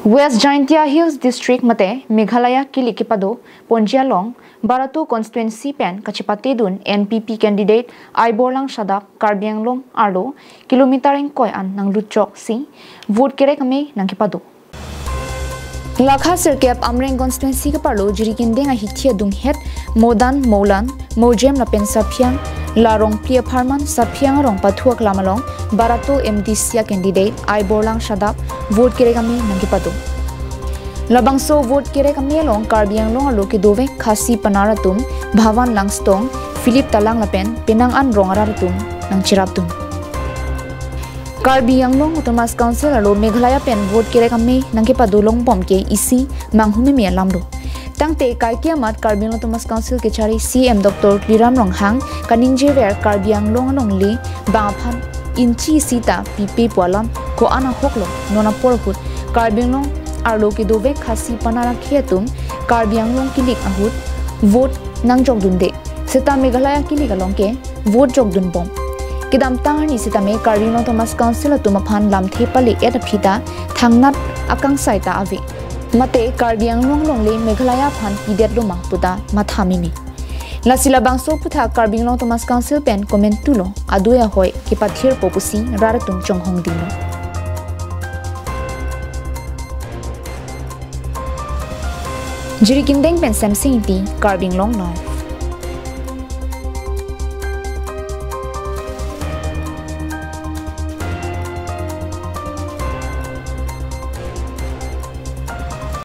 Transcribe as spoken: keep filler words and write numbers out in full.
West Jaintia Hills District mate Meghalaya kilik kepado ponji along Barato constituency pen kachepate dun N P P candidate Aiborlang Shadap Karbi Anglong arlo kilometer ingkoi an nanglutchok si vote kerek ame nangkepado. Lakha sirkep Amreng constituency keparlo Jirikindeng ahithi adunghet Modan, Moulan, Moujem lapen Saphiang, la Rongphli apharman Saphiang arong pathu aklam along Barato M D C a candidate Aiborlang Shadap vote kerek ame nangkepado. Labangso vote kerek ame along Karbi Anglong arlo kedovek Khasi Pnar atum, Bhavan Langstong, Philip Talang lapen penang an rong arat atum nangcherapdun. Karbi Anglong Autonomous Council arlo Meghalaya pen vote kerek ame nangkepado longbom ke isi manghumeme alam do. Tangte kaike amat Karbi Anglong Autonomous Council kechari C M Doctor Tuliram Ronghang kaningjever Karbi Anglong alongle bang aphan inchi isi ta pipe pu alam ko-an ahoklo non apor ahut Karbi Anglong arlo kedovek Khasi Pnar akhei atum Karbi Anglong kilik ahut vote nangjokdunde. Seta Meghalaya kilik along ke vote jokdunbom. Kedamtang arni sitame Karbi Anglong Autonomous Council atum aphan lamthe pale-et aphi ta thangnat akangsai ta ave. Mate Karbi Anglong alongle Meghalaya aphan pidetlo ma puta matha meme. Lasi labangso aphuthak Karbi Anglong Autonomous Council pen komantulo, adui ahoi kepathirpo pusi rat atum chonghongdinglo. Jirikindeng pen Semsing Ingti, Karbi Anglong Live.